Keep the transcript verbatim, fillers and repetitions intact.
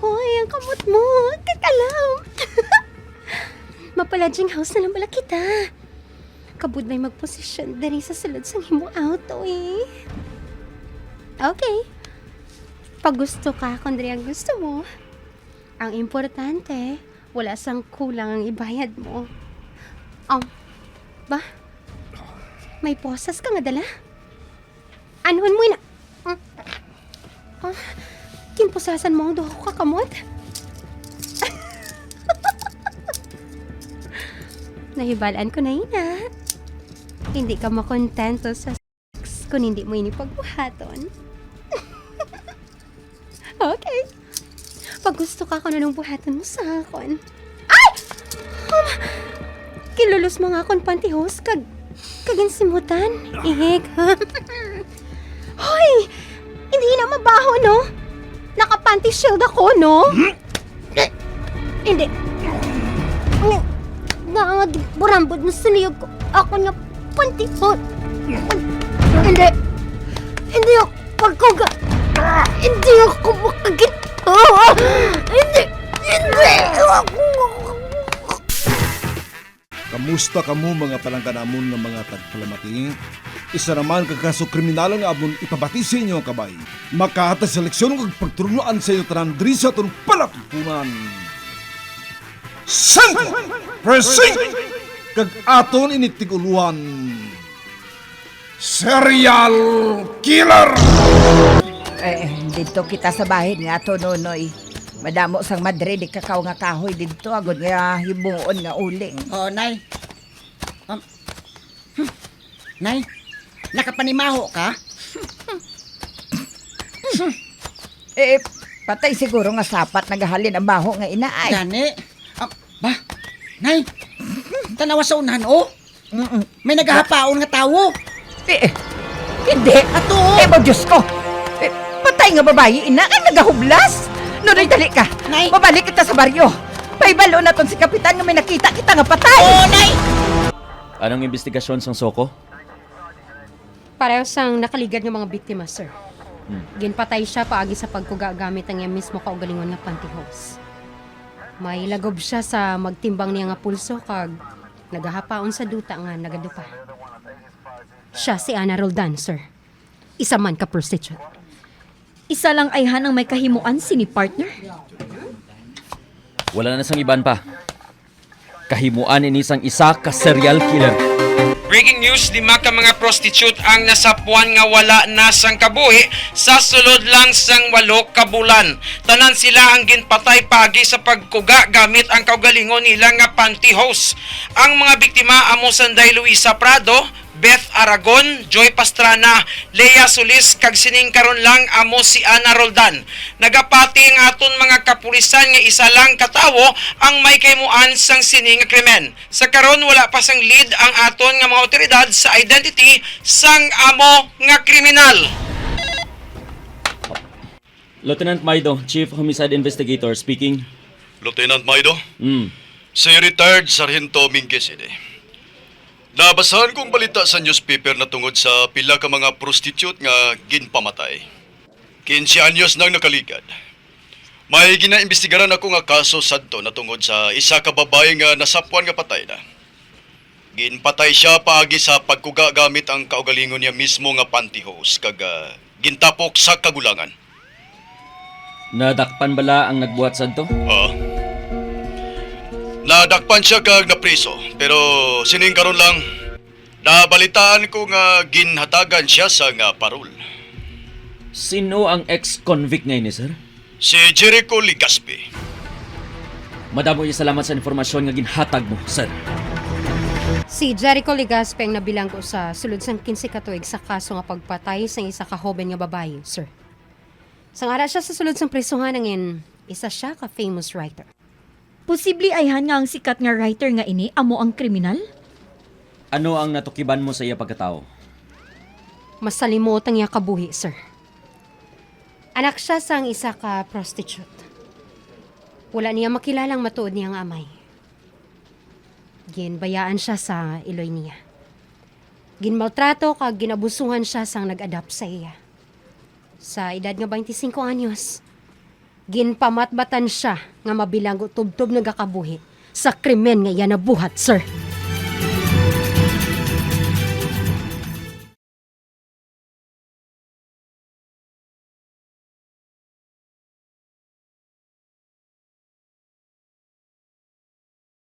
Hoy, ang kamot mo. Kakalam. Mapalodging house na lang bala kita. Kabudlay magposisyon diri sa sulod sang imo auto, eh. Okay. Pagusto ka kung diri ang gusto mo. Ang importante, wala sang kulang ang ibayad mo. Um, ba? May posas ka nga dala? Anhon mo ina-, mm. Ah, ginpusasan mo ang duha ko ka kamot? Nahibalaan ko na ina. Hindi ka makontento sa sex kung hindi mo ini pagbuhaton. Okay. Pag gusto ka kung anong buhaton mo sa akon. Ay! Um, kilulos mo nga akon pantyhose kag, kag insimutan. Ihik. Hoy! Hindi na mabaho, no? Naka-panty shield ako, no? Hindi. Nga, nga, di, burambod na sa liyog ko. Ako nga pantyhose. Hindi. Hindi ako pagkuga. Hindi ako makagit. Hindi. Hindi. Kamusta kamo, mga palangga namon nga mga tagpalamati? Isa naman ka kaso kriminal nga amon ipabati sa inyo, kabay. Makahatag sa leksyon kag pagtulon-an sa inyo tanan diri sa aton palatuntunan. Sentro, Precinto, kag aton ini tig-ulohan, Serial Killer! Eh, didto kita sa bahin nga ato, Nonoy. Madamo sang madre di kakaw nga kahoy didto, agod nga himuon nga uling. Oh, Nay. Um, hmm. Nay, nakapanimaho ka? Eh, patay siguro nga sapat nagahalin ang baho nga ina, ay. Gani? Ah, ba? Nay, tanawa sa unahan, oh. Mm-mm. May nagahapaon nga tawo. Eh, eh, hindi. Ato. Eh, mo, Diyos ko. Eh, patay nga babayi, ina, ang nagahublas. Nonoy, dali ka. Nay. Mabalik kita sa baryo. Pahibalo naton si Kapitan nga may nakita kita nga patay. Oh, Nay. Anong investigasyon sang SOCO? Pareho sang nakaligad nga mga biktima, sir. Hmm. Ginpatay siya paagi sa pagkuga gamit ang iya mismo kaugalingon nga pantyhose. May lagob siya sa magtimbang niya nga pulso kag nagahapaon sa duta nga nagadupa. Siya si Ana Roldan, sir. Isa man ka prostitute. Isa lang ayhan ang may kahimuan sini, partner? Wala na sang iban pa. Kahimuan ini sang isa ka serial killer. Breaking news, lima ka mga prostitute ang nasapuan nga wala na sang kabuhi sa sulod lang sang walo ka bulan. Tanan sila ang ginpatay paagi sa pagkuga gamit ang kaugalingon nila nga pantyhose. Ang mga biktima amo sanday Luisa Prado, Beth Aragon, Joy Pastrana, Lea Solis, kag sining karon lang amo si Ana Roldan. Nagapati ang aton mga kapulisan nga isa lang ka tawo ang may kahimuan sang sini nga krimen. Sa karon, wala pa sang lead ang aton nga mga awtoridad sa identity sang amo nga kriminal. Lieutenant Maido, Chief Homicide Investigator speaking. Lieutenant Maido? Mm. Si Retired Sargento Minguez ini. Nabasahan kong balita sa newspaper na tungod sa pila ka mga prostitute nga ginpamatay. Quince anyos nang nakaligad. May ginaimbestigaran ako nga kaso sadto na tungod sa isa ka babayi nga nasapuan nga patay na. Ginpatay siya paagi sa pagkuga gamit ang kaugalingon niya mismo nga pantyhose kag, ah, gintapok sa kagulangan. Nadakpan bala ang nagbuhat sadto? Oo. Nadakpan siya kag napriso, pero sining karon lang, nabalitaan ko nga ginhatagan siya sang parol. Sino ang ex-convict nga ini, sir? Si Jericho Legaspi. Madamo nga salamat sa informasyon nga ginhatag mo, sir. Si Jericho Legaspi ang nabilanggo sa sulod sang quince ka tuig sa kaso nga pagpatay sang isa ka hoben nga babayi, sir. Sang ara siya sa sulod sang prisuhan, nangin isa siya ka famous writer. Posible ayhan nga ang sikat nga writer nga ini amo ang kriminal? Ano ang natukiban mo sa iya pagkatawo? Masalimuot ang iya kabuhi, sir. Anak siya sang isa ka prostitute. Wala niya makilala ang matuod niya nga amay. Ginbayaan siya sa iloy niya. Ginmaltrato kag ginabusuhan siya sang nag-adopt sa iya. Sa edad nga twenty-five anyos, ginpamatbatan siya nga mabilanggo tubtob nagakabuhi sa krimen nga iya nabuhat, sir.